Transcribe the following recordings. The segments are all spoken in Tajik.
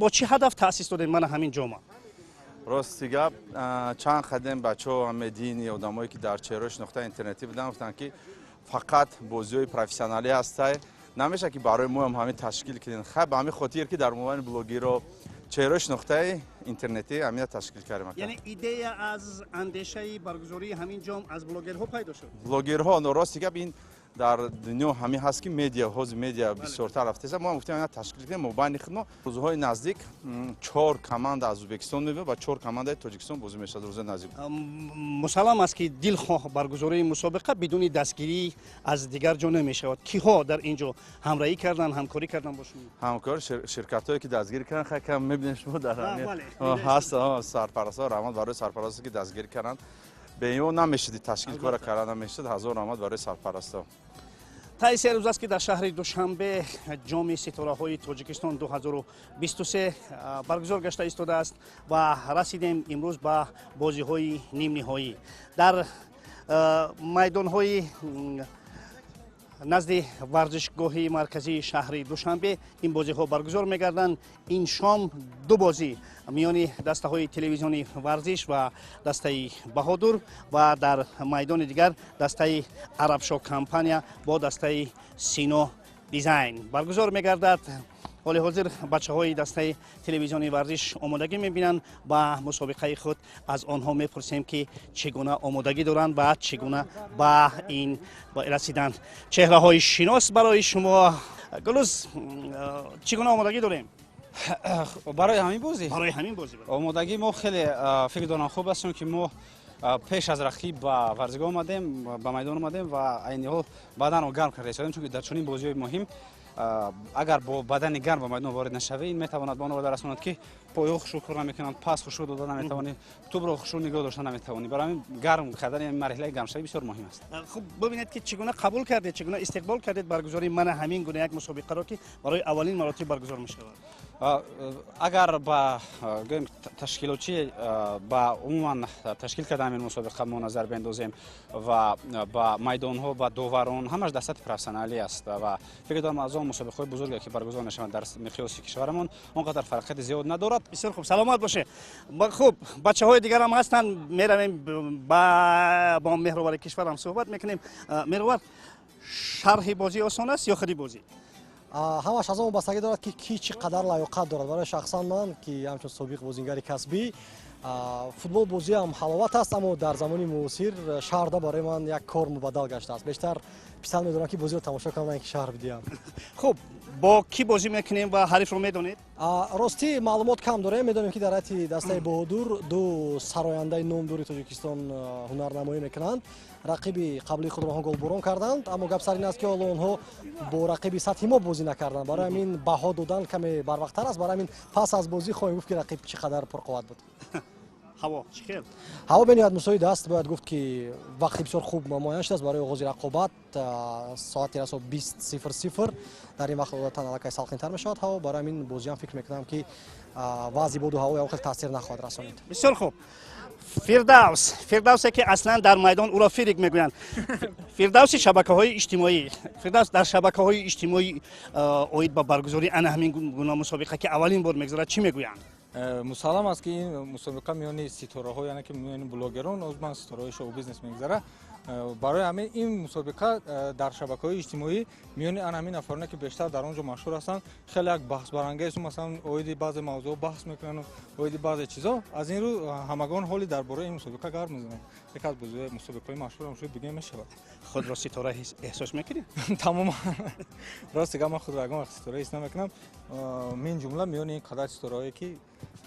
Бо чӣ ҳадаф таъсис додем мана ҳамин ҷома? Рости гап, чанд қадем бачаҳо, медини одамое, ки дар чеҳраи шинохтаи интернетӣ буданд, гуфтанд, ки фақат бозиҳои профессионалӣ ҳастай, намешавад, ки барои моам ҳамин ташкил кунем. Хай, ба ҳамин хотир, ки дар мобайни блогерро, чеҳраи шинохтаи интернетӣ ҳамина ташкил кардем. Яъне идея аз андешаи баргузории ҳамин ҷом аз блогерҳо пайдо шуд? Блогерҳо. Рости гап, ин дар дунё ҳамин ҳаст, ки медиа, ҳозир медиа бисёртар рафтеса. Мо гуфтем, ҳамина ташкил кунем мобайни худмо. Рӯзҳои наздик чор команда аз Ӯзбекистон мебиёд ва чор командаи Тоҷикистон бозӣ мешавад рӯзои наздик. Мусаллам аст, ки дилхоҳ баргузории мусобиқа бидуни дастгирӣ аз дигар ҷо намешавад. Киҳо дар ин ҷо ҳамроҳӣ карданд, ҳамкорӣ карданд бо шумо? Ҳамкор ширкатҳое, ки дастгирӣ карданд, хай, кам мебинем, шумо дар ҳаст сарпарастҳо. Раҳмат барои сарпарастҳо, ки дастгирӣ карданд. Бе намешуди ташкил кора карда намешуд. Ҳазор раҳмат барои сарпарастҳо. Таи 3 рӯз аст, ки дар шаҳри Душанбе Ҷоми ситораҳои Тоҷикистон 2023 баргузор гашта истодааст ва расидем имрӯз ба бозиҳои нимниҳоӣ. Дар майдонҳои назди варзишгоҳи марказии шаҳри Душанбе ин бозиҳо баргузор мегарданд. Ин шом ду бозӣ миёни дастаҳои телевизиони Варзиш ва дастаи Баҳодур ва дар майдони дигар дастаи Арабшо компания бо дастаи Сино Дизайн баргузор мегардад. Ҳоли ҳозир бачаҳои дастаи телевизиони Варзиш омодагӣ мебинанд ба мусобиқаи худ. Аз онҳо мепурсем, ки чӣ гуна омодагӣ доранд ва чӣ гуна ба ин расиданд. Чеҳраҳои шинос барои шумо. Гулуз, чӣ гуна омодагӣ дорем? Барои ҳамин бозӣ? Барои ҳамин бозӣ. Омодагии мо хеле, фикр дорам, хуб аст, чунки мо пеш аз рақиб ба варзигоҳ омадем, ба майдон омадем ва айни ҳол баданро гарм карда истодем, чунки дар чунин бозиҳои муҳим агар бо бадани гарм ба майдон ворид нашавӣ, ин метавонад ба он оварда расонад, ки пойҳо хушрӯ кор намекунанд, пас хушрӯ дода наметавонӣ, тӯбро хушрӯ нигоҳ дошта наметавонӣ. Барои ҳамин гарм кардани марҳилаи гармшавӣ бисёр муҳим аст. Хуб, бибинед, ки чӣ гуна қабул кардед, чӣ гуна истиқбол кардед баргузории мана ҳамин гуна як мусобиқаро, ки барои аввалин маротиб баргузор мешавад? Агар ба гӯем ташкилотчӣ, ба умуман ташкил кардани ҳамин мусобиқа мо назар биандозем ва ба майдонҳо, ба доварон, ҳамаш дар сатҳи профессионалӣ аст ва фикр дорам, аз он мусобиқаҳои бузурге, ки баргузор мешаванд дар миқёси кишварамон, он қадар фарқияти зиёд надорад. Бисёр хуб, саломат боше. Хуб, бачаҳои дигарам ҳастанд, меравем, бо Меҳровари кишварам суҳбат мекунем. Меҳровар, шарҳи бозӣ осон аст ё худи бозӣ? Ҳамаш аз он вобастагӣ дорад, ки ки чӣ қадар лаёқат дорад. Барои шахсан ман, ки ҳамчун собиқ бозингари касбӣ, футбол бозиам ҳаловат аст, аммо дар замони муосир шаҳрда барои ман як кор мубаддал гаштааст. Бештар писанд медорам, ки бозиро тамошо кунам, на ин ки шаҳр бидиҳам. Хуб, бо кӣ бозӣ мекунем ва ҳарифро медонед? Ростӣ, маълумот кам дорем. Медонем, ки дар ҳайати дастаи Баҳодур ду сарояндаи номдори Тоҷикистон ҳунарнамоӣ мекунанд. Рақиби қаблии худро онҳо голборон карданд, аммо гап сар ин аст, ки ҳоло онҳо бо рақиби сатҳи мо бозӣ накарданд. Барои ҳамин баҳо додан каме барвақттар аст. Барои ҳамин пас аз бозӣ хоҳем гуфт, ки рақиб чӣ қадар пурқувват буд. Ҳаво чӣ хел? Ҳаво бениҳоят мусоид аст. Бояд гуфт, ки вақти бисёр хуб муайян шудааст барои оғози рақобат. Соати расо 20:00. Дар ин вақт одатан аллакай салқинтар мешавад ҳаво. Барои ҳамин бозиам фикр мекунам, ки вазъи боду ҳаво ягон хел таъсир нахоҳад расонид. Бисёр хуб. Фирдавс, Фирдавсе, ки аслан дар майдон ӯро Фирик мегӯянд, Фирдавси шабакаҳои иҷтимоӣ. Фирдавс, дар шабакаҳои иҷтимоӣ оид ба баргузории ана ҳамин гуна мусобиқа, ки аввалин бор мегузарад, чӣ мегӯянд? Мусаллам аст, ки ин мусобиқа миёни ситораҳо, яъне ки миёни блогерон, умуман ситораҳои шоу бизнес мегузарад. Барои ҳамин ин мусобиқа дар шабакаҳои иҷтимоӣ миёни ан ҳамин нафароне, ки бештар дар он ҷо машҳур ҳастанд, хеле як баҳсбарангез, масалан, оиди баъзе мавзӯъҳо баҳс мекунанд, оиди баъзе чизо. Аз ин рӯ ҳамагон ҳоли дар бораи ин мусобиқа гап мезананд. Яке аз мусобиқаҳои машҳурам шуд, бигӯем, мешавад. Худро ситора эҳсос мекунед? Тамоман. Рости гап, ман худро ягон вақт ситора ҳис намекунам, мин ҷумла миёни ин қадар ситораҳое, ки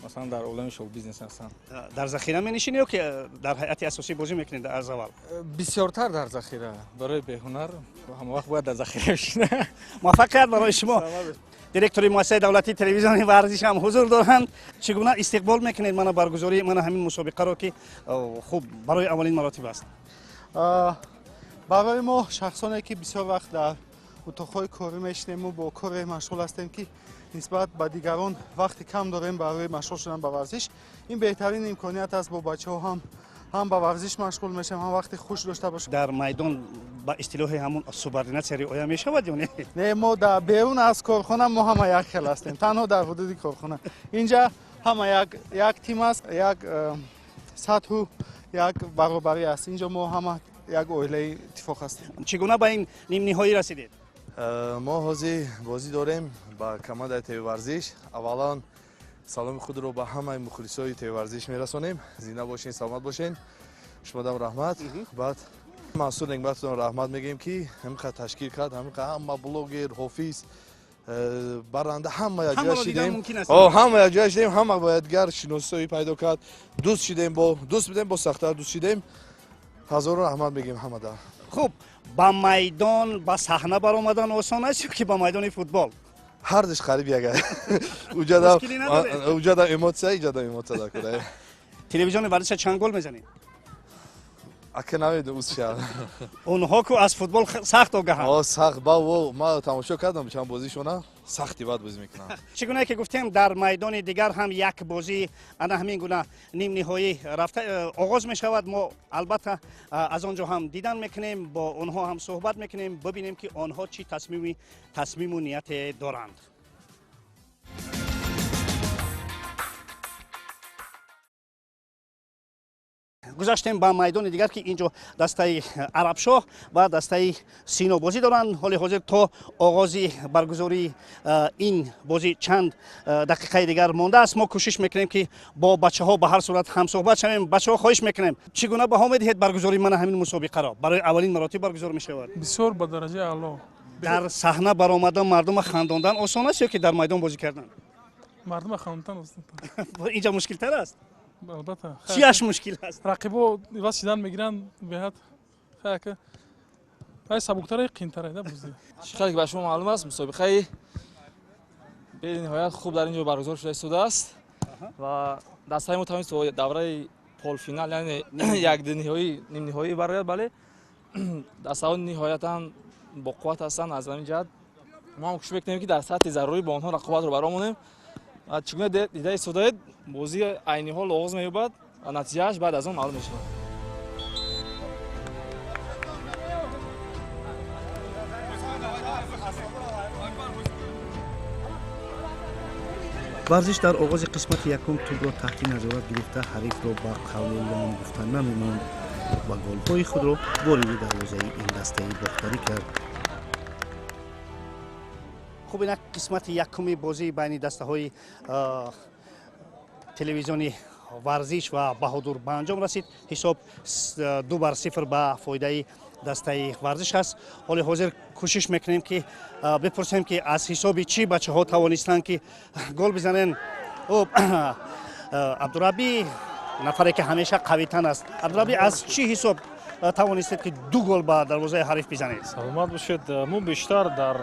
масалан дар олами шоу бизнес ҳастанд. Дар захира менишинӣ ё ки дар ҳайати асосӣ бозӣ мекунед аз аввал? Бисёртар дар захира. Барои беҳунар ҳамавақт бояд дар захира бишина. Муваффақият барои шумо. Директори муассисаи давлатии телевизиони Варзиш ҳам ҳузур доранд. Чӣ гуна истиқбол мекунед мана баргузории мана ҳамин мусобиқаро, ки хуб, барои аввалин маротиб аст? Барои мо, шахсоне, ки бисёр вақт дар утоқҳои корӣ мешинему бо коре машғул ҳастем, ки нисбат ба дигарон вақти кам дорем барои машғул шудан ба варзиш, ин беҳтарин имконият аст. Бо бачаҳо ҳам ба варзиш машғул мешавем, ҳам вақти хуш дошта бошем. Дар майдон Ба истилоҳи ҳамун субординатсия риоя мешавад ё не? Не, мо дар берун аз корхона мо ҳама як хел ҳастем, танҳо дар ҳудуди корхона. Инҷа ҳама як тим аст, як сатҳу як баробарӣ аст. Инҷо мо ҳама як оилаи иттифоқ ҳастем. Чӣ гуна ба ин нимниҳоӣ расидед? Мо ҳозир бозӣ дорем ба командаи ТВ Варзиш. Аввалан саломи худро ба ҳамаи мухлисои ТВ Варзиш мерасонем. Зинда бошен, саломат бошен. Шумодам раҳмат. Баъд Мансур Нигматовро раҳмат мегӯем, ки ҳаминқадр ташкил кард, ҳаминқадр ҳама блогер, ҳофиз, баранда ҳама якҷоя шидем. Ҳама якҷоя шидем, ҳама бо якдигар шиносоӣ пайдо кард. Дӯст шидем, бо дӯст будем, бо сахттар дӯст шидем. Ҳазорон раҳмат мегӯем ҳамада. Хуб, ба майдон, ба саҳна баромадан осон аст ё ки ба майдони футбол? Ҳардуш қариб як. Уҷадам эмотсия, иҷадам эмотсия дар кора. Телевизиони варзиша чанд гол мезанед? Ака намедонам узша. Онҳо ку аз футбол сахт огаҳанд. О, сахт, ба во, ма тамошо кардам чанд бозишона, сахти бад бозӣ мекунанд. Чӣ гуна ки гуфтем, дар майдони дигар ҳам як бозӣ ана ҳамин гуна нимниҳоӣ рафта оғоз мешавад. Мо албатта аз он ҷо ҳам дидан мекунем, бо онҳо ҳам суҳбат мекунем, бибинем ки онҳо чӣ тасмиму нияте доранд. Гузаштем ба майдони дигар, ки инҷо дастаи Арабшоҳ ва дастаи Сино бозӣ доранд. Ҳоли ҳозир то оғози баргузории ин бозӣ чанд дақиқаи дигар мондааст. Мо кӯшиш мекунем, ки бо бачаҳо ба ҳар сурат ҳамсӯҳбат шавем. Бачаҳо, хоҳиш мекунем, чӣ гуна баҳо медиҳед баргузории мана ҳамин мусобиқаро? Барои аввалин маротиб баргузор мешавад. Бисёр ба дараҷаи аъло. Дар саҳна баромадан мардума хандондан осон аст ё ки дар майдон бозӣ кардан? Мардума хандондан осон. Инҷа мушкилтар аст? Албатта. Чиаш мушкил аст? Рақибо иваз шидан мегиранд, беҳад хаяка. Ай сабуктара, қиинтара да бозӣ. Чӣ қадр ки ба шумо маълум аст, мусобиқаи бениҳоят хуб дар ин ҷо баргузор шуда истодааст ва дастаи мо тавонист то давраи полфинал, яъне якдиниҳоӣ, нимниҳоӣ барояд, бале дастаҳо ниҳоятан боқувват ҳастанд. Аз ҳамин ҷиҳат мо ҳам кӯшиш мекунем, ки дар сатҳи зарурӣ бо онҳо рақобатро баромонем. Чӣ гуна дида истодаед, бозӣ айни ҳол оғоз меёбад ва натиҷааш баъд аз он маълум мешавад. Варзиш дар оғози қисмати якум тӯбро таҳти назорат гирифта, ҳарифро ба қавли лом гуфта намемонд ва голҳои худро вориди дарвозаи ин дастаи бохтарӣ кард. Хуб, инак қисмати якуми бозии байни дастаҳои телевизиони Варзиш ва Баҳодур ба анҷом расид. Ҳисоб 2-0 ба фоидаи дастаи Варзиш аст. Ҳоли ҳозир кӯшиш мекунем, ки бипурсем, ки аз ҳисоби чӣ бачаҳо тавонистанд, ки гол бизананд. Абдурабӣ, нафаре ки ҳамеша қавитан аст. Абдурабӣ, аз чӣ ҳисоб тавонистед, ки ду гол ба дарвозаи ҳариф бизанед? Саломат бошед. Мо бештар дар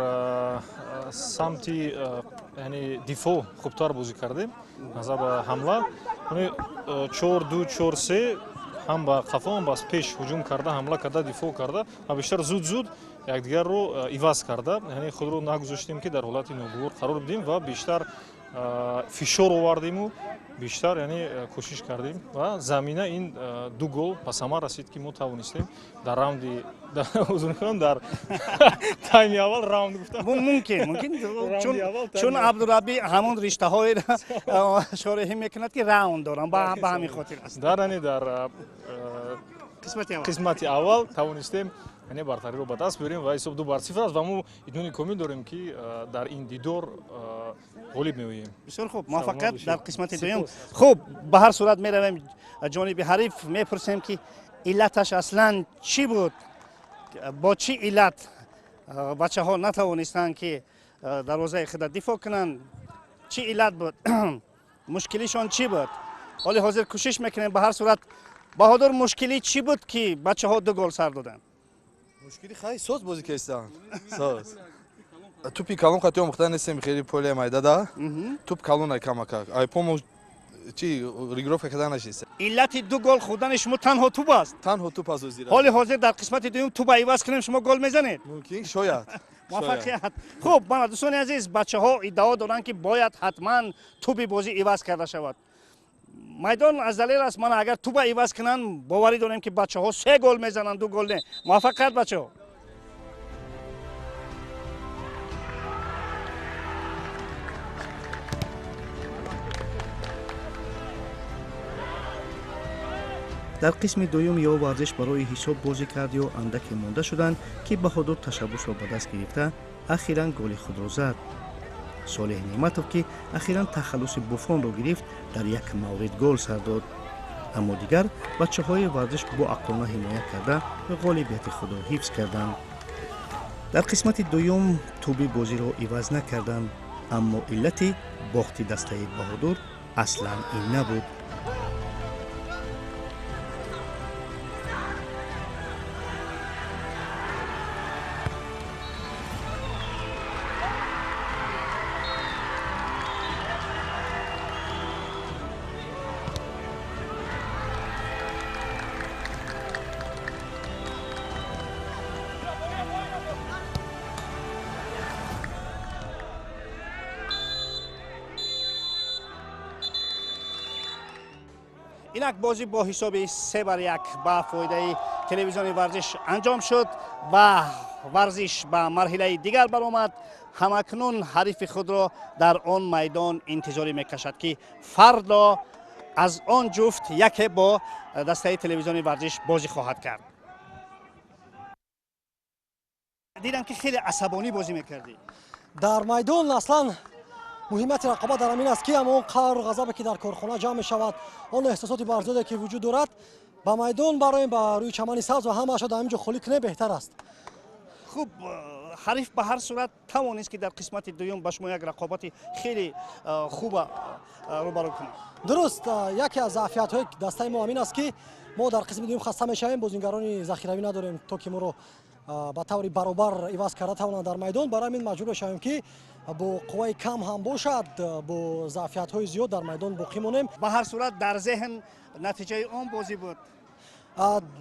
самти, яъне дифоъ хубтар бозӣ кардем назар ба ҳамла. 4-2, 4-3, ҳам ба қафо, ҳам ба пеш ҳуҷум карда, ҳамла карда, дифоъ карда ва бештар зуд зуд якдигарро иваз карда, яъне худро нагузоштем, ки дар ҳолати ногувор қарор бидем ва бештар фишор овардиму бештар, яъне кӯшиш кардем ва замина ин ду гол ба самар расид, ки мо тавонистем дар раунди, узр мехоҳам, дар тайми аввал, раунд гуфтам. Мумкин, чун Абдурабӣ ҳамон риштаҳоеро шореҳӣ мекунад, ки раунд дорам, ба ҳамин хотир аст. Дар, яъне дар қисмати аввал тавонистем, яъне бартариро ба даст биёрем ва ҳисоб 2-0 аст ва мо итминони комил дорем, ки дар ин дидор ғолиб меоем. Бисёр хуб, муваффақият дар қисмати дуюм. Хуб, ба ҳар сурат меравем ҷониби ҳариф, мепурсем, ки иллаташ аслан чӣ буд, бо чӣ иллат бачаҳо натавонистанд, ки дарвозаи худа дифоъ кунанд, чӣ иллат буд, мушкилишон чӣ буд. Ҳоли ҳозир кӯшиш мекунем ба ҳар сурат. Баҳодур, мушкилӣ чӣ буд, ки бачаҳо ду гол сар доданд? Мушкили хай соз бозӣ кестанд. Соз. Тупи калон қати омӯхта нестем, хеле поле майда да. Туп калон ай камакак. Ай помо чи регировка карда нашист. Иллати ду гол хӯрдани шумо танҳо туп аст? Танҳо туп аст озира. Ҳоли ҳозир дар қисмати дуюм туба иваз кунем, шумо гол мезанед? Мумкин, шояд. Муваффақият. Хуб, мана дӯстони азиз, бачаҳо иддао доранд, ки бояд ҳатман туби бозӣ иваз карда шавад. Майдон аз далел аст. Мана агар туба иваз кунанд, боварӣ дорем, ки бачаҳо се гол мезананд, ду гол не. Муваффақият, бачаҳо. Дар қисми дуюм ё варзиш барои ҳисоб бозӣ кард, ё андаке монда шуданд, ки Баҳодур ташаббусро ба даст гирифта, ахиран голи худро зад. Солеҳ Неъматов, ки ахиран тахаллуси Буфонро гирифт, дар як маврид гол сар дод, аммо дигар бачаҳои варзиш боақлона ҳимоя карда, ғолибияти худро ҳифз карданд. Дар қисмати дуюм тӯби бозиро иваз накарданд, аммо иллати бохти дастаи Баҳодур аслан ин набуд. Инак бозӣ бо ҳисоби 3-1 ба фоидаи телевизиони варзиш анҷом шуд ва варзиш ба марҳилаи дигар баромад. Ҳамакнун ҳарифи худро дар он майдон интизорӣ мекашад, ки фардо аз он ҷуфт яке бо дастаи телевизиони варзиш бозӣ хоҳад кард. Дидам, ки хеле асабонӣ бозӣ мекардӣ. Дар майдон аслан муҳимияти рақобат дар ҳамин аст, ки ҳамон қаҳру ғазабе, ки дар корхона ҷамъ мешавад, он эҳсосоти барзиёде, ки вуҷуд дорад, ба майдон бароем, ба рӯи чамани сабз, ва ҳамаашро дар ҳамин ҷо холӣ кунем беҳтар аст. Хуб, ҳариф ба ҳар сурат тавонист, ки дар қисмати дуюм ба шумо як рақобати хеле хуба рӯбарӯ кунад. Дуруст, яке аз заъфиятҳои дастаи мо ҳамин аст, ки мо дар қисми дуюм хаста мешавем, бозингарони захиравӣ надорем, то ки моро ба таври баробар иваз карда тавонанд дар майдон. Барои ҳамин маҷбур мешавем, ки бо қувваи кам ҳам бошад, бо заъфиятҳои зиёд дар майдон боқӣ монем. Ба ҳар сурат, дар зеҳн натиҷаи он бозӣ буд.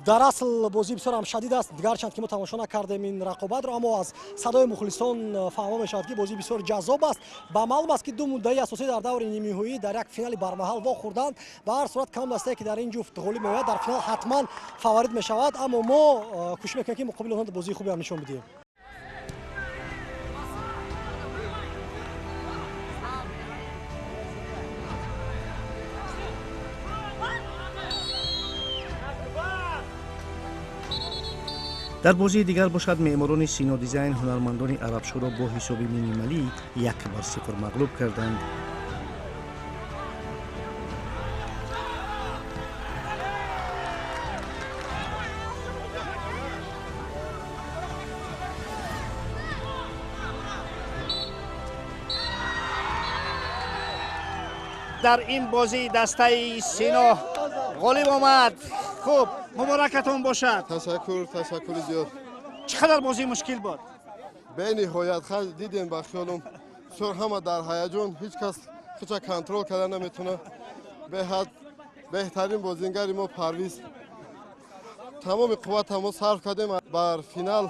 Дар асл бозӣ бисёр ҳам шадид аст. Гарчанд ки мо тамошо накардем ин рақобатро, аммо аз садои мухлисон фаҳмо мешавад, ки бозӣ бисёр ҷаззоб аст. Ба маълум аст, ки ду муддаи асосӣ дар даври нимниҳоӣ дар як финали бармаҳал вохӯрданд. Ба ҳар сурат, кадом дастае, ки дар ин ҷуфт ғолиб меояд, дар финал ҳатман фаворит мешавад, аммо мо кӯшиш мекунем, ки муқобили онҳо бозии хубе ҳам нишон бидиҳем. Дар бозии дигар бошад, меъморони Сино Дизайн ҳунармандони Арабшоро бо ҳисоби минималӣ 1-0 мағлуб карданд. Дар ин бозӣ дастаи Сино ғолиб омад. Хуб, муборакатон бошад. Ташаккур, ташаккури зиёд. Чӣ қадар бозӣ мушкил буд? Бениҳоят, дидем, ба хиёлум бисёр ҳама дар ҳаяҷон, ҳеҷ кас худша контрол карда наметавонад. Беҳад беҳтарин бозингари мо Парвиз, тамоми қуввата мо сарф кардем, бар финал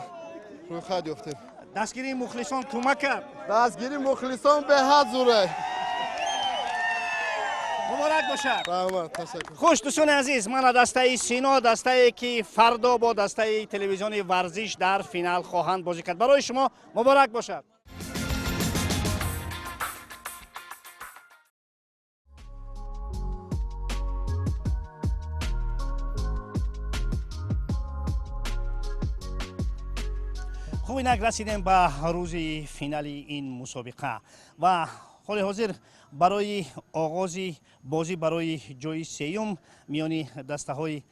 рӯйхат ёфтем. Дастгирии мухлисон кӯмак кард? Дастгирии мухлисон беҳад зӯре. Муборак бошад. Раҳмат, ташаккур. Хуш, дӯстони азиз, мана дастаи Сино, дастае, ки фардо бо дастаи телевизиони варзиш дар финал хоҳанд бозӣ кард. Барои шумо муборак бошад. Хуб, инак расидем ба рӯзи финали ин мусобиқа ва ҳоли ҳозир барои оғози бозӣ барои ҷои сеюм миёни дастаҳои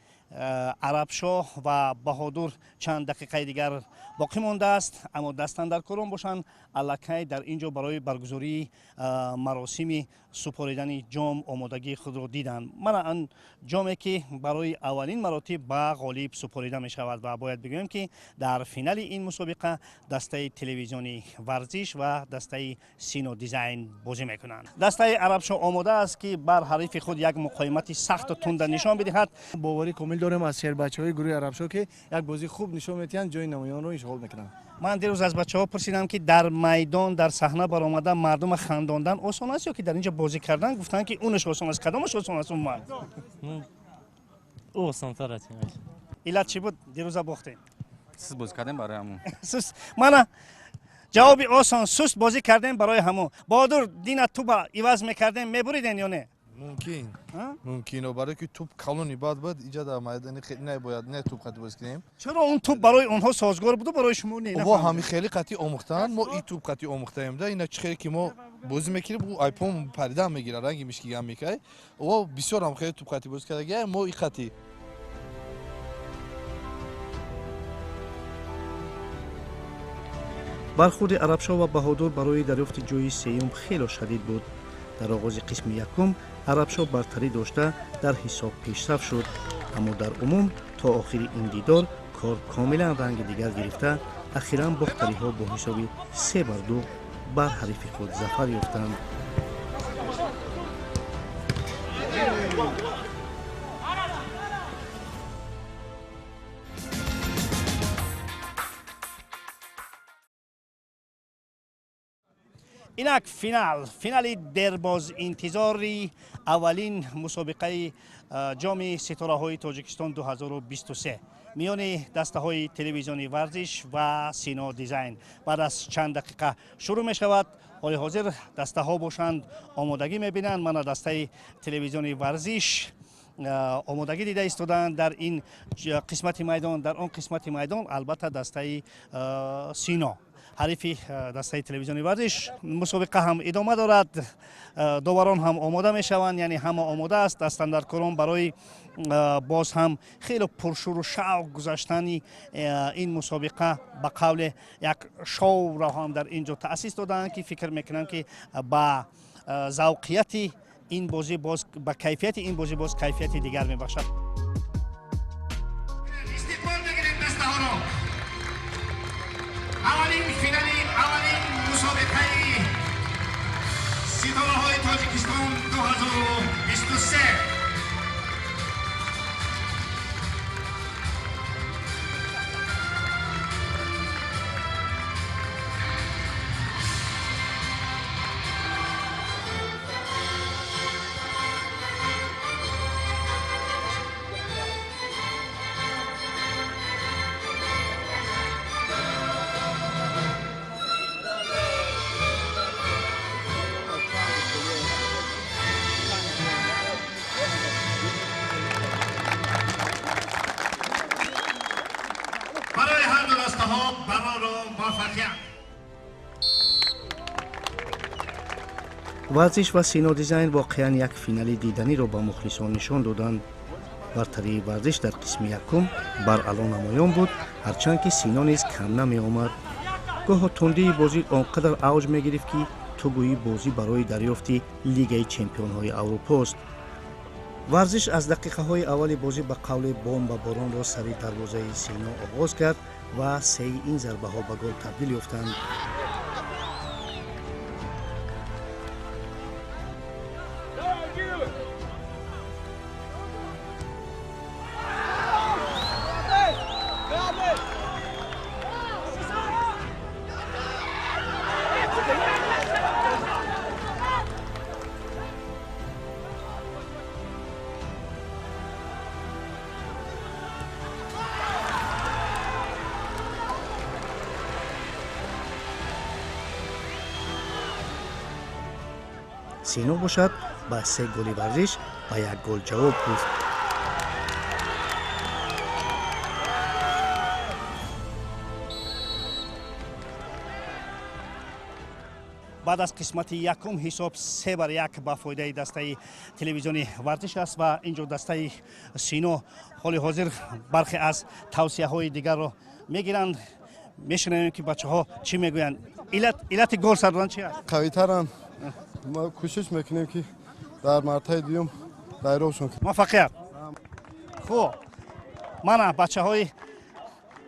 Арабшоҳ ва Баҳодур чанд дақиқаи дигар боқӣ мондааст, аммо дастандаркорон бошанд, аллакай дар ин ҷо барои баргузории маросими супоридани ҷом омодагии худро диданд. Мана он ҷоме, ки барои аввалин маротиб ба ғолиб супорида мешавад, ва бояд бигӯем, ки дар финали ин мусобиқа дастаи телевизиони варзиш ва дастаи Сино Дизайн бозӣ мекунанд. Дастаи Арабшоҳ омода аст, ки бар ҳарифи худ як муқоимати сахту тунда нишон бидиҳад. Боварӣ комил дорем аз шербачаҳои гурӯҳи Арабшоҳ, ки як бозии хуб нишон медиҳанд, ҷои намоёнро ишғол мекунанд. Ман дирӯз аз бачаҳо пурсидам, ки дар майдон, дар саҳна баромада мардума хандондан осон аст ё ки дар ин ҷо бозӣ кардан? Гуфтанд, ки унаш осон аст. Кадомаш осон аст умуман? Осонтар аст. Иллат чӣ буд, дирӯза бохтем? Суст бозӣ кардем барои ҳамун. Суст. Мана ҷавоби осон, суст бозӣ кардем барои ҳамун. Баҳодур, дина туба иваз мекардем, мебуриден ё не? Мумкин. Мумкин, барои ки тӯп калони бад буд, инҷа дар майдони хеле набояд не тӯп қатӣ бозӣ кунем. Чаро он тӯп барои онҳо созгор буду, барои шумо не? Во ҳами хеле қатӣ омӯхтанд, мо и тӯп қатӣ омӯхтаем да, ина чӣ хеле ки мо бозӣ мекунем, ӯ айпон паридан мегирад, ранги мишкигам мекай. Во бисёр ҳам хеле тӯп қатӣ бозӣ кардагия, мо и қатӣ. Бархурди Арабшоҳ ва Баҳодур барои дарёфти ҷои сеюм хело шадид буд. Дар оғози қисми якум Арабшоҳ бартарӣ дошта дар ҳисоб пешрафт шуд, аммо дар умум то охири ин дидор кор комилан ранги дигар гирифта, ахиран бохтариҳо бо ҳисоби 3-2 бар ҳарифи худ зафар ёфтанд. Инак финали дербоз интизори аввалин мусобиқаи ҷоми ситораҳои Тоҷикистон 2023 миёни дастаҳои телевизиони варзиш ва Сино Дизайн баъд аз чанд дақиқа шурӯъ мешавад. Ҳоли ҳозир дастаҳо бошанд омодагӣ мебинанд. Мана дастаи телевизиони варзиш омодагӣ дида истодаанд дар ин қисмати майдон, дар он қисмати майдон албатта дастаи Сино ҳарифи дастаи телевизиони варзиш. Мусобиқа ҳам идома дорад, доварон ҳам омода мешаванд, яъне ҳама омода аст. Дастандаркорон барои боз ҳам хеле пуршӯру шавқ гузаштани ин мусобиқа ба қавле як шоуро ҳам дар ин ҷо таъсис додаанд, ки фикр мекунам, ки ба завқияти ин бозӣ боз ба кайфияти ин бозӣ боз кайфияти дигар мебахшад. Истиқбол мегирем дастаҳоро. Аввалин финали аввалин мусобиқаи ситораҳои Тоҷикистон 2023. Варзиш ва Сино Дизайн воқеан як финали диданиро ба мухлисон нишон доданд. Бартарии варзиш дар қисми якум баръало намоён буд, ҳарчанд ки Сино низ кам намеомад. Гоҳо тундии бозӣ он қадар авҷ мегирифт, ки ту гӯӣ бозӣ барои дарёфти Лигаи чемпионҳои Аврупост. Варзиш аз дақиқаҳои аввали бозӣ ба қавли бомбаборонро сари дарвозаи Сино оғоз кард ва сеи ин зарбаҳо ба гол табдил ёфтанд. Сино бошад ба 3 голи варзиш ба 1 гол ҷавоб гуфт. Баъд аз қисмати якум ҳисоб 3-1 ба фоидаи дастаи телевизиони варзиш аст ва ин ҷо дастаи Сино ҳоли ҳозир бархе аз тавсияҳои дигарро мегиранд. Мешунавем, ки бачаҳо чӣ мегӯянд. Иллати гол сар додан чи аст? Қавитаранд, мо кӯшиш мекунем, ки дар мартаи дуюм дайробшон. Муваффақият. Хуб, мана бачаҳои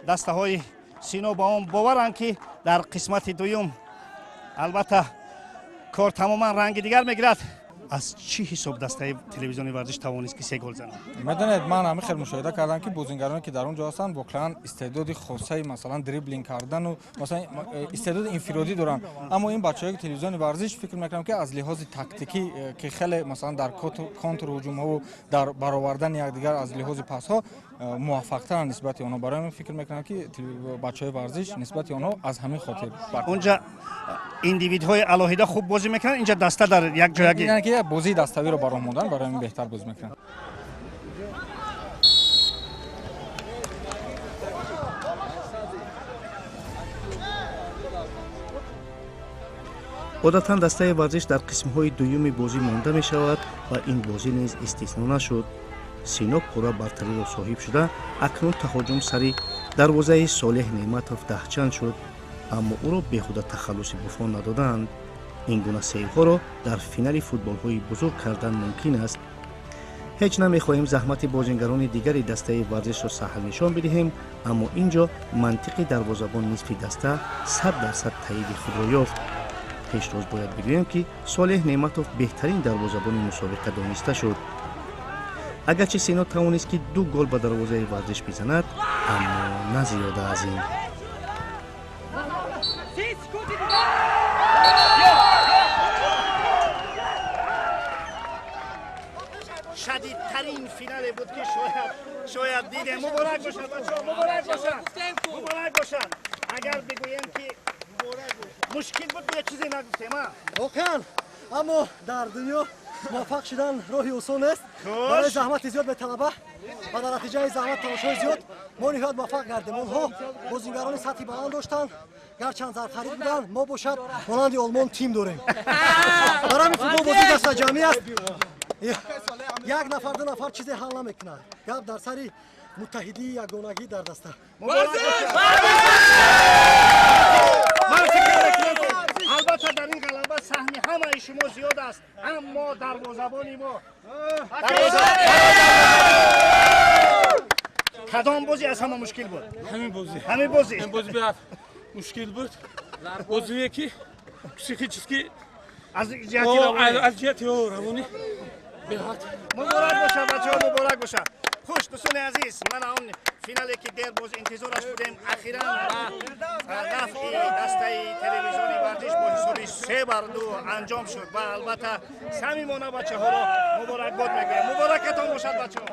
дастаҳои Сино ба он боваранд, ки дар қисмати дуюм албатта кор тамоман ранги дигар мегирад. Аз чӣ ҳисоб дастаи телевизиони варзиш тавонист, ки 3 гол занад? Медонед, ман ҳамин хел мушоҳида кардам, ки бозингароне, ки дар он ҷо ҳастанд, воқеан истеъдоди хосаи, масалан, дриблинг кардану, масалан, истеъдоди инфиродӣ доранд. Аммо ин бачаҳои телевизиони варзиш, фикр мекунам, ки аз лиҳози тактикӣ, ки хеле, масалан, дар контрҳуҷумҳову дар баровардани якдигар аз лиҳози пасҳо муваффақтаранд нисбати онҳо. Барои ҳамин фикр мекунам, ки бачаҳои варзиш нисбати онҳо аз ҳамин хотир. Онҷа индивидҳои алоҳида хуб бозӣ мекунанд, инҷа даста дар як ҷоягӣ. Яъне ки бозии даставиро ба роҳ мондан, барои ҳамин беҳтар бозӣ мекунанд. Одатан дастаи варзиш дар қисмҳои дуюми бозӣ монда мешавад ва ин бозӣ низ истисно нашуд. Сино пурра бартариро соҳиб шуда, акнун таҳоҷум сари дарвозаи Солеҳ Неъматов даҳчанд шуд, аммо ӯро беҳуда тахаллуси Буфон надоданд. Ин гуна сейвҳоро дар финали футболҳои бузург кардан мумкин аст. Ҳеҷ намехоҳем заҳмати бозингарони дигари дастаи варзишро саҳл нишон бидиҳем, аммо ин ҷо мантиқи дарвозабон нисфи даста 100% таъиди худро ёфт. Пешроз бояд бигӯем, ки Солеҳ Неъматов беҳтарин дарвозабони мусобиқа дониста шуд. Агарчи Сино тавонист, ки 2 гол ба дарвозаи варзиш бизанад, аммо на зиёда аз ин. Шадидтарин финале буд, ки шояд дидем. Муборак бошад, бачаҳо, муборак бошад, муборак бошад. Агар бигӯем, ки мушкил буд, ё чизе нагуфтем, а? Воқеан, аммо дар дунё муваффақ шудан роҳи осон нест. Барои заҳмати зиёд металаба ва дар натиҷаи заҳмат талошҳои зиёд мо ниҳоят муваффақ гардем. Онҳо бозингарони сатҳи баланд доштанд, гарчанд зархарид буданд, мо бошад монанди Олмон тим дорем. Барои ҳамин футбол бозии дастаҷамъӣ аст. Як нафар, ду нафар чизе ҳал намекунад. Гап дар сари муттаҳидии ягонагӣ дар даста. Ман фикр мекунам, ки албатта дар ин ғалаба саҳми ҳамаи шумо зиёд аст, аммо дарвозабони мо. Кадом бозӣ аз ҳама мушкил буд? Ҳамин бозӣ. Ҳамин бозӣ. Ҳамин бозӣ беҳад мушкил буд. Бозие ки психически аз ҷиҳати равонӣ, аз ҷиҳати равонӣ беҳад. Муборак бошад, бачаҳо, муборак бошад. Хуш, дӯстони азиз, мана он финале, ки дер боз интизораш будем, ахиран ба нафъи дастаи телевизиони варзиш бо ҳисоби 3-2 анҷом шуд ва албатта самимона бачаҳоро муборакбод мегӯем. Муборакатон бошад, бачаҳо.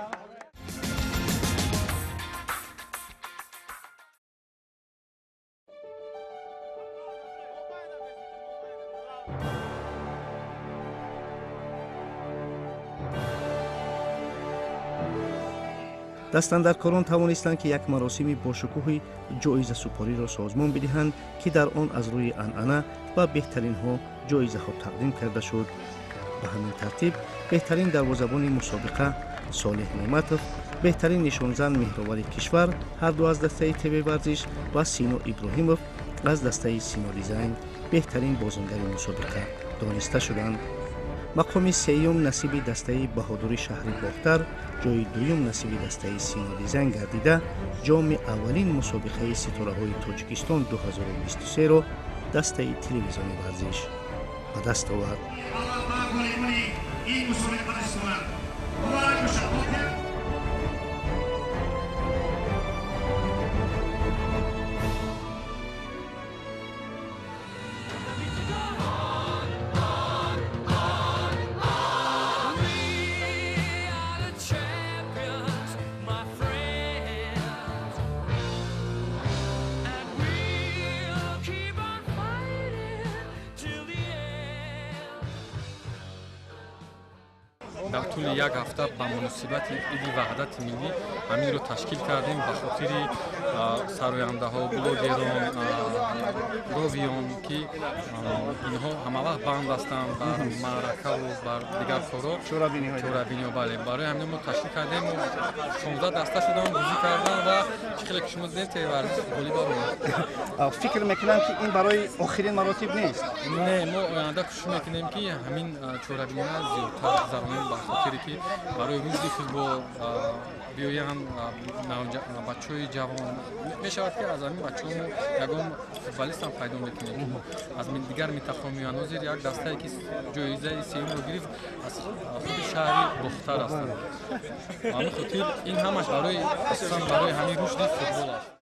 Дастандаркорон тавонистанд, ки як маросими бошукӯҳи ҷоизасупориро созмон бидиҳанд, ки дар он аз рӯи анъана ба беҳтаринҳо ҷоизаҳо тақдим карда шуд. Ба ҳамин тартиб беҳтарин дарвозабони мусобиқа Солеҳ Неъматов, беҳтарин нишонзан Меҳровари кишвар, ҳарду аз дастаи ТВ Варзиш, ва Сино Иброҳимов аз дастаи Сино Дизайн беҳтарин бозингари мусобиқа дониста шуданд. Мақоми сеюм насиби дастаи Баҳодури шаҳри Бохтар, ҷои дуюм насиби дастаи Сино Дизайн гардида, ҷоми аввалин мусобиқаи ситораҳои Тоҷикистон 2023-ро дастаи телевизиони варзиш ба даст овард. Дар тӯли як ҳафта ба муносибати Иди Ваҳдати Миллӣ ҳаминро ташкил кардем ба хотири сарояндаҳо, блогерон, ровиён, ки инҳо ҳамавақт банд ҳастанд бар маъракаву бар дигар корҳо, чорабиниҳо. Бале, барои ҳамин мо ташкил кардем. 16 даста шудан, бозӣ кардан ва чӣ хеле ки шумо дидед, ТВ Варзиш ғолиб баромад. Фикр мекунам, ки ин барои охирин маротиб нест. Не, мо оянда кӯшиш мекунем, ки ҳамин чорабиниҳо зиёдтар гузаронем, ба хотире ки барои рушди футбол биёянд бачаҳои ҷавон. Мешавад, ки аз ҳамин бачаҳо мо ягон футболистам пайдо мекунем, ки аз дигар минтақаҳо меоянд. Ҳозир як дастае, ки ҷоизаи сеюмро гирифт, аз худи шаҳри Бохтар ҳастанд. Ба ҳамин хотир ин ҳамаш барои асосан барои ҳамин рушди футбол аст.